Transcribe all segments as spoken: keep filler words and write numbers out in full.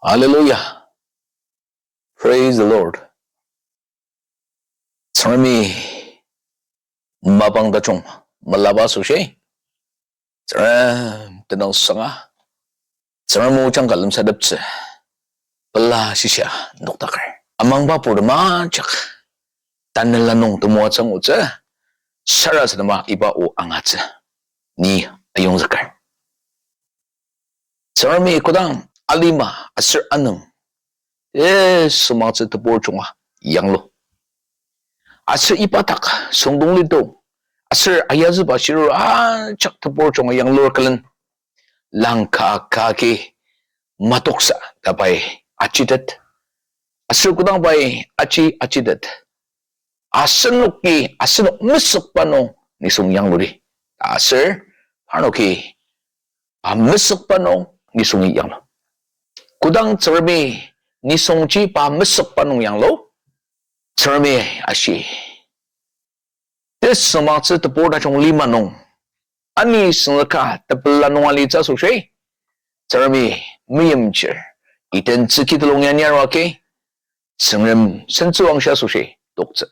Hallelujah. Praise the Lord. Tsüngremi mapang tajung melaba asoshi, Tsüngrem tenüngsanga, Tsüngrem o jangka lemsateptsü pela shisa nokdaker. Amangba purtem ajak tanela nung temoatsü angutsü, sarasadema iba o angatsü ni ayongzüker. Tsüngremi kodang alima aser anüng, eh, sümangtsü tebur junga yanglu. Aser iba dak süngdonglidong, aser ayazüba shiruru ajak tebur junga yanglur külen, langka ka agi matoksa ta pai ajitet. Aser kodang pai aji ajitet, asenoki asenok mesükba nung nisung yangludi. Aser parnoki pa mesükba nung nisungi yanglu. Kodang Tsüngremi nisungji pa mesükba nung yanglu, Tsüngremi ashi, tesüngmangtsü tebur tajung lima nung, ani süngzüka tepela nung alitsü asoshi, Tsüngremi meimchir, Eden tsüki telung ya niaruagi, Tsüngrem sentsüwangshi asoshi toktsü.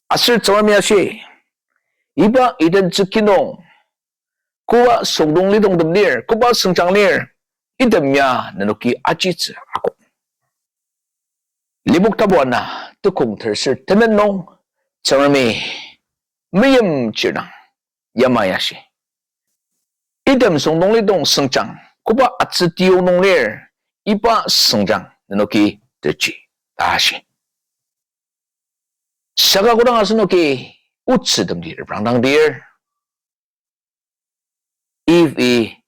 Aser Tsüngremi ashi, iba Eden tsüki nung, koba süngdonglidongtem lir, koba süngjang lir, item ya nenoki ajitsü akok. Lipok tapu ana, tekong terser tenet nung, Tsüngremi meimchir dang yamai ashi, item süngdonglidong süngjang, koba atsü tiyong nung lir, iba süngjang nenoki techi, ta ashi. Saka kodang asenoki otsütemji reprangdangdir, Eve-i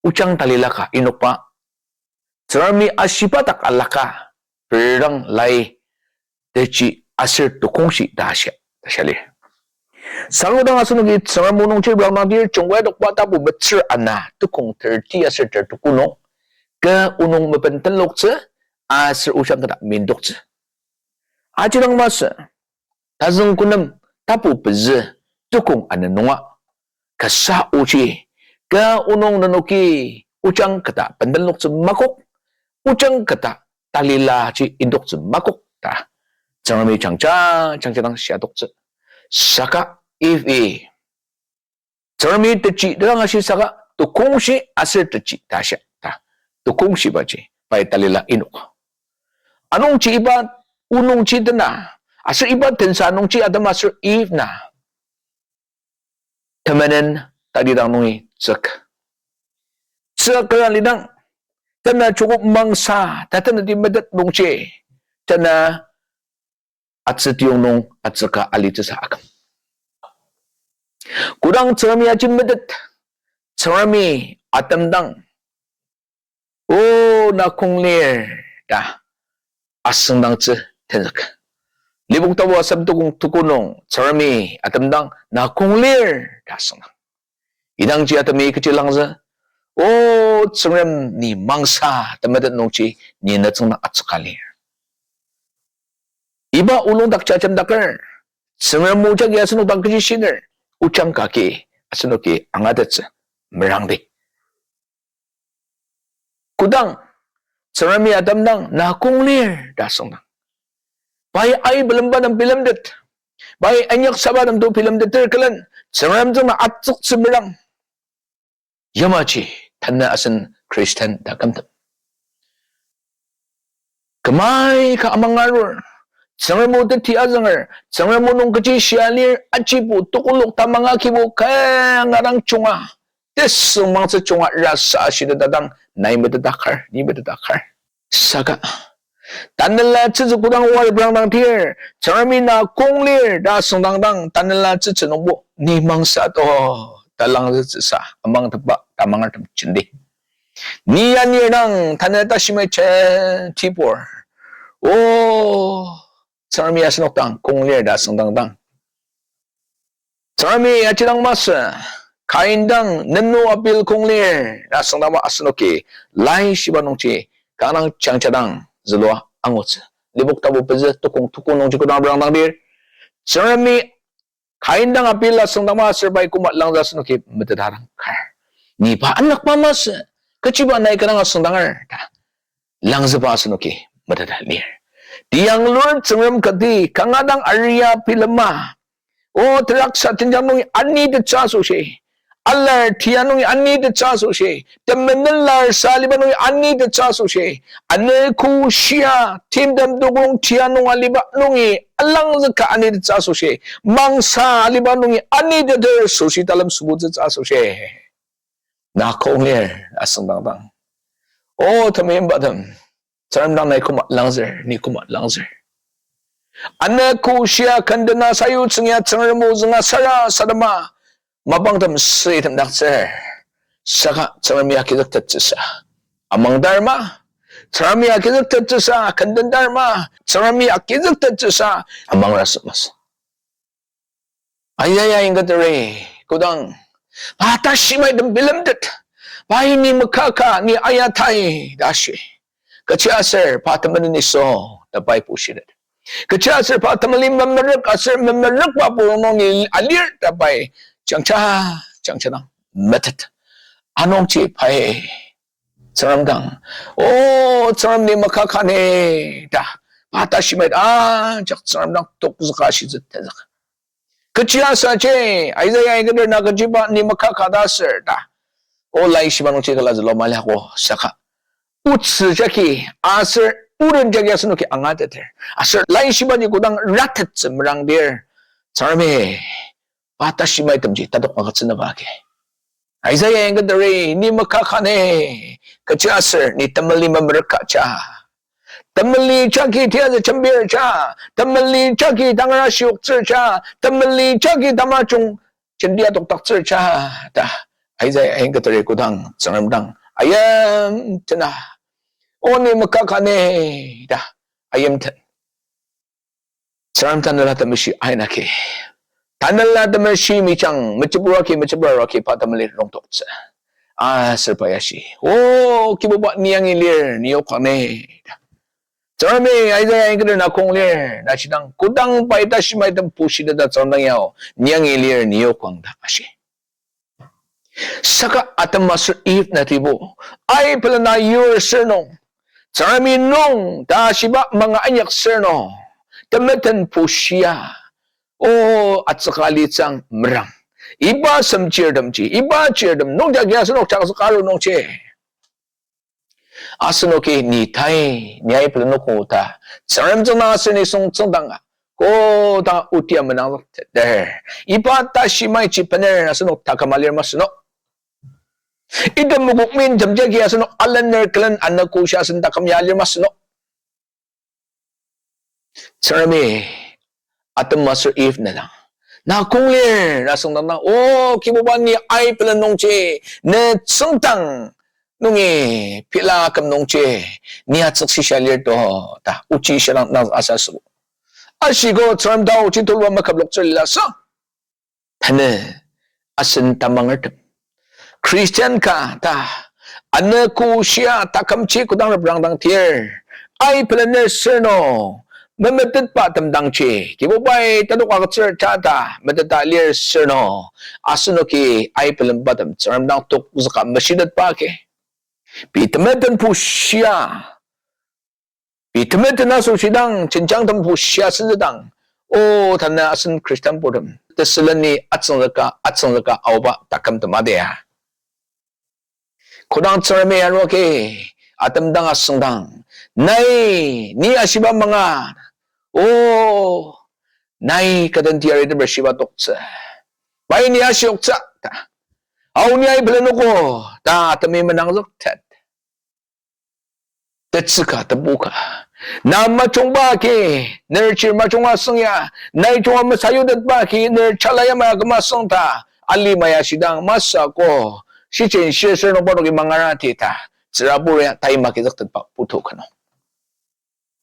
ojang talila ka inokba, Tsüngremi ashiba dak alaka, perdang lai techi aser tekongshi ta shia, ta shia lir. Saka kodang asenoki Tsüngrem o nungji reprangdangdir, Jungkai Adokba tapu metsür ana tekong thirty aser thirty-two nung, kü o nung mebentenloktsü, aser ojang kata mindoktsü. Aji dang masü, Tazüng Kü nem tapu pezü tekong ana nunga, kasa oji, kü o nung nenoki ojang kata bentenloktsü makok, ojang kata talilaji indoktsü makok ta Tsüngremi jangja, jangja dang shia toktsü. Saka Eve-i Tsüngremi techi tedang ashi saka tekongshi aser techi ta shia ta, tekongshibaji pai talila inok. Anungji iba o nungji tena, aser iba tensa nungji Adam aser Eve na temenen tatidang nungi tsük, tsük kera lidang, tena joko mangsa ta tenati metet nungji, tena atsü tiyong nung atsüka alitsüsa aküm. Kodang Tsüngremi aji metet, Tsüngremi Adam dang, O, na kong lir ta asüngdangtsü tenzük. Lipok tapu asem tukong tuko nung Tsüngremi Adam dang na kong lir ta asüngdang. Idangji Adami kechi langzü, O Tsüngrem, ni mangsa temetet nungji ni nütsüngdang atsüka lir. Iba olung dak jajemdaker, Tsüngrem o jagi asenok dang kechi shiner, ojang kagi asenoki angatettsü merangdi. Kodang Tsüngremi Adam dang na kong lir ta asüngdang, pai ai bilemba nem bilemtet, pai inyaksaba nem to bilemteter külen, Tsüngrem tsüngda atsüktsü merang. Yamaji tanü asen Christian ta kümtem kümai ka amang arur, Tsüngrem o teti azünger, Tsüngrem o nung kechi shia lir, ajibo tokolok tamang agibo kanga dang junga, tesüngmangtsü junga rasa ashiteta dang nai metetdakar, ni metetdakar. Saka tanela tsütsü kodang wari brang dang tir, Tsüngremi na kong lir ta asüngdang dang, tanela tsütsü nungbo ni mangsa to ta langzütsüsa amangtepa tamangertem jenti. Ni anir dang tanü tashimai jentibur, O Tsüngremi asenok dang kong lir ta asüngdang dang, Tsüngremi aji dang masü, Kain dang nenü Abel kong lir ta asüngdangba asenoki laishiba nungji kanga dang jangjadang zülua angutsü. Lipok tapu pezü tukong tuko nungji kodang brang dang lir, Tsüngremi Kain dang Abel asüngdangba aser pai koma langzü asenoki meteta dang kar. Ni pa anakba masü, kechiba nai kanga dang asüngdanger ta langzüba asenoki meteta lir. Tiyanglur Tsüngrem kati kanga dang aria bilema, o, teraksa tenjang nungi anitettsü asoshi, alar tia nungi anitettsü asoshi, temenen lar sa aliba nungi anitettsü asoshi, anogo shia timtem tokrong tia nung aliba nungi alangzüka anitettsü asoshi, mangsa aliba nungi aniteter asoshi talem sübutsütsü asoshi. Na kong lir asüngdangdang, o, temeimbatem, Tsüngrem dang nai koma langzür, ni koma langzür. Anogo shia kendena sayutsüng ya Tsüngrem o zünga sarasadema mapangtem süitemdaktsür. Saka Tsüngremi agizüktettsüsa amangdar ma? Tsüngremi agizüktettsüsa kendentar ma? Tsüngremi agizüktettsüsa amangra sü masü. Isaiah ingketer-i kodang, pa tashimaitem bilemtet, pai ni makaka ni ayatai ta ashi. Kechiaser pa temenen nisung ta pai pushitet. Kechiaser pa temeli memerük aser memerükba purong nung ni alir ta pai jangja, jangja dang metet. Anungji pai Tsüngrem dang, o, Tsüngrem ni makaka ni ta, pa tashimait ajak Tsüngrem dang tokzüka shitsü tenzük. Kechiasaji, Isaiah ingketer na kechiba ni makaka ta aser ta, o, laishiba nungji külazülo maliako saka, otsü jagi aser oren jagi asenoki angateter, aser laishibaji kodang ratettsü merangdir, Tsüngremi pa tashimaitemji tadok agütsünüba agi. Isaiah ingketer-i ni makaka ni, kechiaser ni temeli memerükja, temeli jagi tiyazü jembirja, temeli jagi tangara shioktsürja, temeli jagi tamajung jentia tokdaktsürja ta Isaiah ingketer-i kodang Tsüngrem dang ayimtena, o, ni makaka ni ta ayimten. Tsüngrem Tanela Temeshi aina agi, Tanela Temeshi mejang mejebur agi mejebur agi pa temeli rongtoktsü. Aser pa ya shi, o, Kibuba, ni yangi lir, ni yokang ni ta. Tsüngremi Isaiah ingketer na kong lir ta shidang, kodang pai tashimaitem pushiteta Tsüngrem dang yao, ni yangi lir, ni yokang ta ashi. Saka Adam aser Eve natibo, ai pelena yur sür nung, Tsüngremi nung ta shiba manga inyak sür nung, temeten pushia, o, atsüka litsang merang. Iba semchirtemji, iba chirtem nungji agi asenok jakzüka aru nungji asenoki ni tai, ni ai pelenogo ta, Tsüngrem tsüngdang aser nisung tsüngdanga kodang otia menangzükteter, iba tashimaiji bener asenok taküm alir masü no? Item mokokmi jemjagi asenok alener külen anogo shia asen taküm ya alir masü no? Tsüngremi Adam aser Eve na dang, na kong lir ta asüngdangdang, o, Kibuba, ni ai pelen nungji, ne tsüngdang nungi pila küm nungji, ni atsükshisa lir to ta ochi shia dang na asa sübo. Ashiko Tsüngrem ta ochi tuluba maküploktsür lila sa. Tanü asen tamangertem, Christian ka ta, anogo shia takümji kodang reprangdang tir, ai pelener sür no, memetetba temdangji Kibubai tadok agütsür ta ta meteta lir sür no, asenoki ai pelenbatem Tsüngrem dang tokzüka meshitetba agi, pei temeten pushia, pei temeten asoshi dang jenjang tem pushia senzüdang, o, tanü asen Christian purtem tesüleni atsüngzüka, atsüngzüka aoba takümtem adia. Kodang Tsüngremi aruagi Adam dang asüngdang, nai, ni ashiba manga, o, nai kaden teyari teper shiba toktsü, pai ni ashioktsü ta, ao ni ai pelenogo ta Adami menangzüktet. Tetsüka, tebuka. Na majungba agi, ner chir majunga süng ya, nai junga mesayutetba agi ner chala yamai aküma süng ta, alima ya shidang masü ko, shijen shir sür nungba noki mangarati ta, tsürabur ya tai magizüktetba putu ka nung.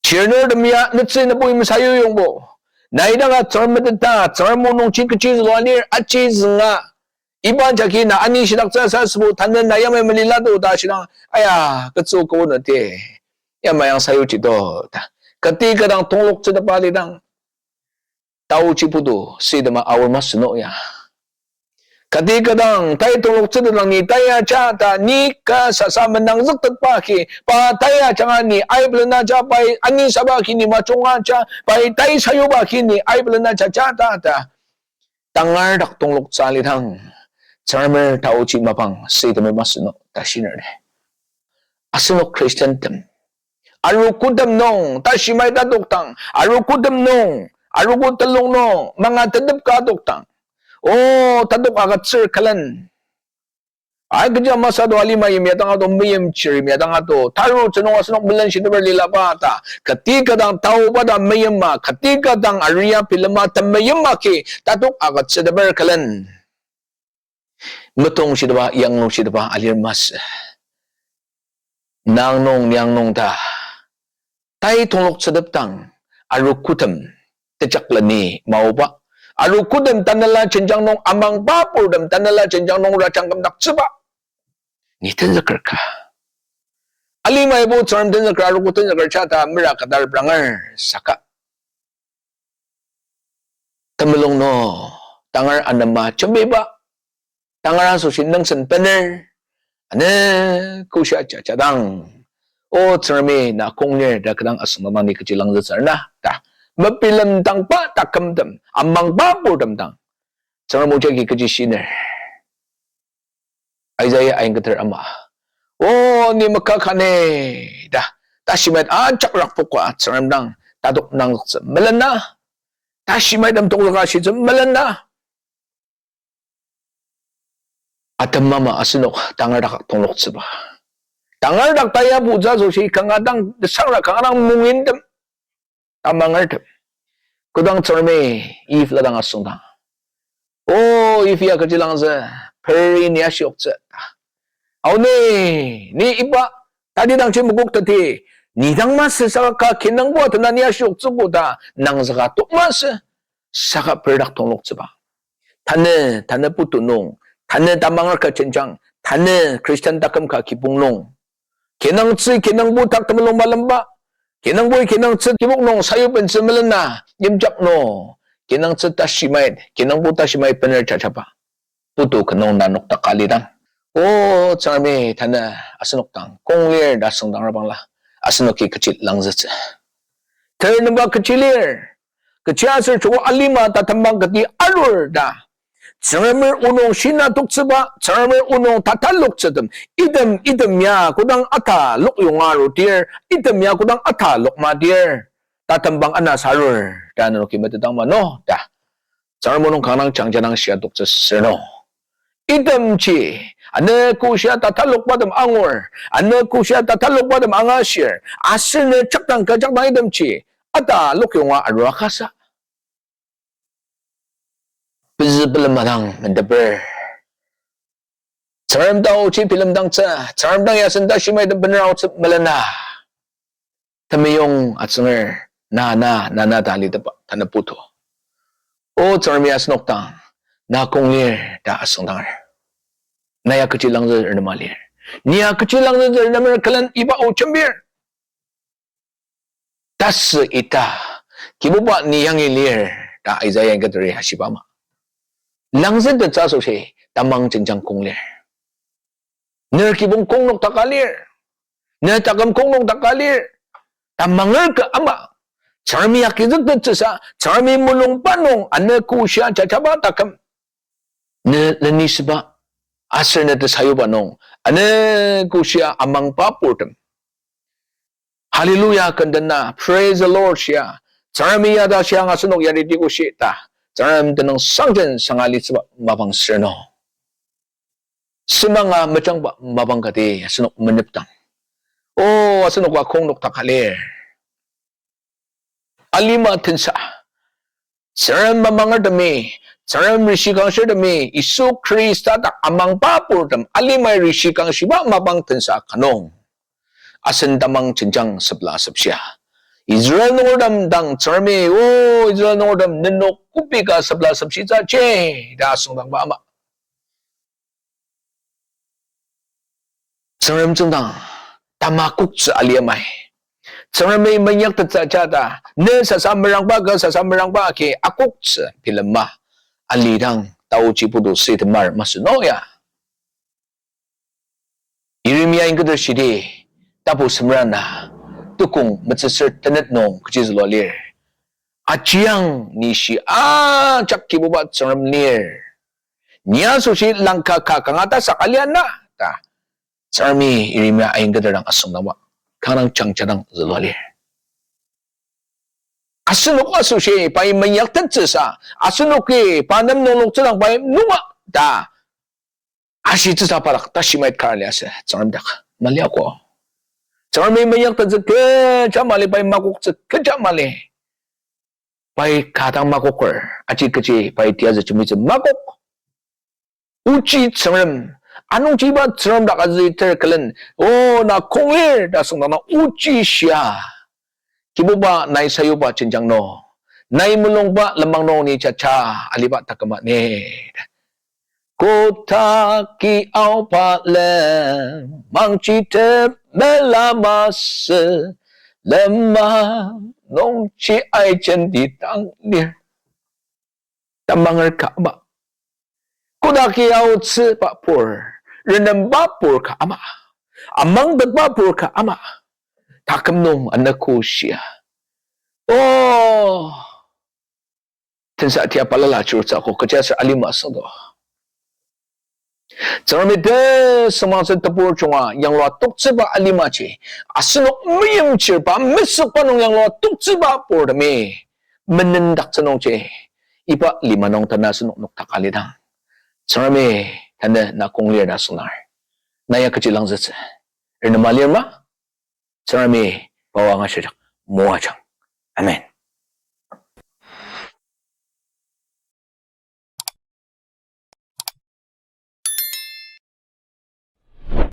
Chirnurtem ya netsü nübui mesayuyongbo, nai danga Tsüngrem meteta, Tsüngrem o nungji kechi zülua lir aji zünga, iba jagi na ani shidaktsü sa sübo, tanü na yamai melila do ta shidang, aya, ketsü kü nüti, yamai yang sayuji do ta, kati kadang tongloktsütepa lidang, taoji putu süitema aor masü no ya. Kati kadang tai tongloktsütetdang ni tai aja ta, ni ka sasa menangzüktetba ki, pa tai ajanga ni aibelen aja, pai anisaba ki ni majunga aja, pai tai sayuba ki ni aibelen aja ja ta ta. Tangar dak tongloktsü alidang, Tsüngremer taoji mapang süitemi masü no ta shiner. Asenok Christian tem arogotem nung, tashi mai tadokdang, arogotem nung, arogo telung nung, manga tetep ka adokdang, o, tadok agütsür külen. Ai kecha masü to, alima yimya dang ato, meyim chir yimya dang ato, tarutsü nung asenok melenshiteper lilaba ta, kati kadang taoba ta meyima, kati kadang aria bilema temeyima ki, tadok agütsüteper külen. Metongshitepa, yanglungshitepa alir masü. Nang nung, niang nung ta tai tongloktsütepdang, arogotem tejakleni maoba, arogotem tanela jenjang nung amangba purtem tanela jenjang nung rajang kümdaktsüba ni tenzüker ka? Alimaibo Tsüngrem tenzüker, arogo tenzüker ja ta mera kadar branger saka temulung nung tangar anema jembiba, tangar asoshi nüngsen bener, ane koshia jajadang, O Tsüngremi na kong lir ta kü dang asüngdangdang ni kechi langzütsür na ta, mebilemdangba takümtem, amangba purtem dang Tsüngrem o jagi kechi shiner? Isaiah ain keter ama, O ni maka kani ta, tashi mait ajak rakpoka Tsüngrem dang tadok nangzüktsü melena, tashi maitem tokzüka shitsü melena. Atem ama asenok tangar dak tongloktsüba, tangar dak taya putsü asoshi kanga dang tesangra, kanga dang mungintem, tamangertem. Kodang Tsüngremi Eve la dang asüngdang, O Eve ya kechi langzü, peri ni ashioktsü ta. Aoni, ni iba tatidangji mokoktetdi, ni dang masü saka kinungbo atena ni ashioktsüko ta nangzüka tok masü, saka per dak tongloktsüba. Tanü, tanü putu nung, tanü tamanger ka jenjang, tanü Christian taküm ka kibong nung, kinungtsü kinungbo tak temulung malemba, kinungboi kinungtsü kibong nung sayubentsü melena yimjak nung, kinungtsü tashi mait, kinungbo tashi mait bener jajaba putu ka nung na noktaka lidang, O Tsüngremi tanü asenok dang kong lir ta asüngdangra bangla, asenoki kechi langzütsü? Ter nemba kechi lir? Kechiaser joko alima tatembang kati arur ta, Tsüngremer o nung shina toktsüba, Tsüngremer o nung tataloktsütem, item, item ya kodang atalok yonga arudir, item ya kodang atalok madir, tatembang anasa arur ta nenoki metetang ma no ta, Tsüngrem o nung kanga dang jangja dang shia toktsü sür no? Itemji, ane koshia tatalokbatem angur, ane koshia tatalokbatem angashir, aser ne jakdang ka jakdang itemji atalok yonga arua kasa? Pezü pelema dang mendeper, Tsüngrem taoji bilemdangtsü, Tsüngrem dang yasen tashi maitem bener aotsü melena, temeyong atsünger, na, na, na, na ta alitepa tanü putu, O Tsüngremi asenok dang na kong lir ta asüngdanger. Na ya kechi langzütsür nema lir? Ni ya kechi langzütsür nemer külen iba o jembir? Tasü ita, Kibuba ni yangi lir ta Isaiah keteri ashiba ama, langzütettsü asoshi tamang jenjang kong lir. Ner kibong kong noktaka lir, ne taküm kong noktaka lir, tamanger ka ama, Tsüngremi agizüktettsüsa, Tsüngremi mulungba nung ane koshia jajaba taküm ne lenisüba, aser ne tesayuba nung ane koshia amangba purtem, Hallelujah kenden na, Praise the Lord shia, Tsüngremi ya ta shiang asenok yariti koshi ta, Tsüngrem tenüng sangjen sanga litsüba mapang sür no? Semanga mejangba mapang kati asenok menepdang, O, asenoka kong noktaka lir? Alima tensa, Tsüngrem mamangertemi, Tsüngrem rishikangshirtemi, Yisu Khrista dak amangba purtem alimai rishikangshiba mapang tensa ka nung, asen tamang jenjang sepla sepshia, Israel nungertem dang Tsüngremi, O Israel nungertem, nenok kobi ka sepla sepshitsü ji ta asüngdangba ama, Tsüngrem tsüngdang tamakoktsü alia mai? Tsüngremi meinyaktettsü ja ta, ne sasa merangba ka sasa merangba agi akoktsü bilema alidang, taoji putu sütemar masü no ya. Yeremia ingketer shidi, tapu semrana, tukong metsüsür tenet nung kechi zülua lir. Ajiang ni shi ajak Kibuba Tsüngrem lir. Ni asoshi langka ka kanga tasak alia na ta. Tsüngremi Yeremia aingketer dang asüngdangba, kanga jangjadang zülua lir. Asenok asoshi pai meinyaktettsüsa, asenoki pa nem nungloktsüdang pai nunga ta ashitsüsa pa dak tashimait kar liasü, Tsüngrem dak maliako. Tsüngremi meinyaktettsü kecha mali, pai makoktsü kecha mali. Pai ka dang makoker, aji kechi pai tiyazü jembitsü makok. Ochi Tsüngrem, anungji iba Tsüngrem dak azüter külen, o, na kong lir ta süngdang na ochi shia. Kibuba nai sayuba jenjang nung, nai mulungba lenmang nung ni jaja aliba taküma ni. Kotaki aoba lenmangji temela masü, lenmang nungji aijendi dang lir. Tamanger ka ama. Kotaki aotsüba pur, renemba pur ka ama. Amangtetba pur ka ama. Taküm nung anogo shia. O, tensa tia balala chirutsü ako kechiaser alima asüngdo. Tsüngremi tesüngmangtsü tebur junga yanglua toktsüba alimaji, asenok meimchirba mesükba nung yanglua toktsüba purtemi menendaktsü nungji, iba lima nung tanü asenok nokdaka lidang, Tsüngremi tanü na kong lir ta süngdang, na ya kechi langzütsü, renema lir ma? Tsüngremi pa o angashijak moajang. Amen.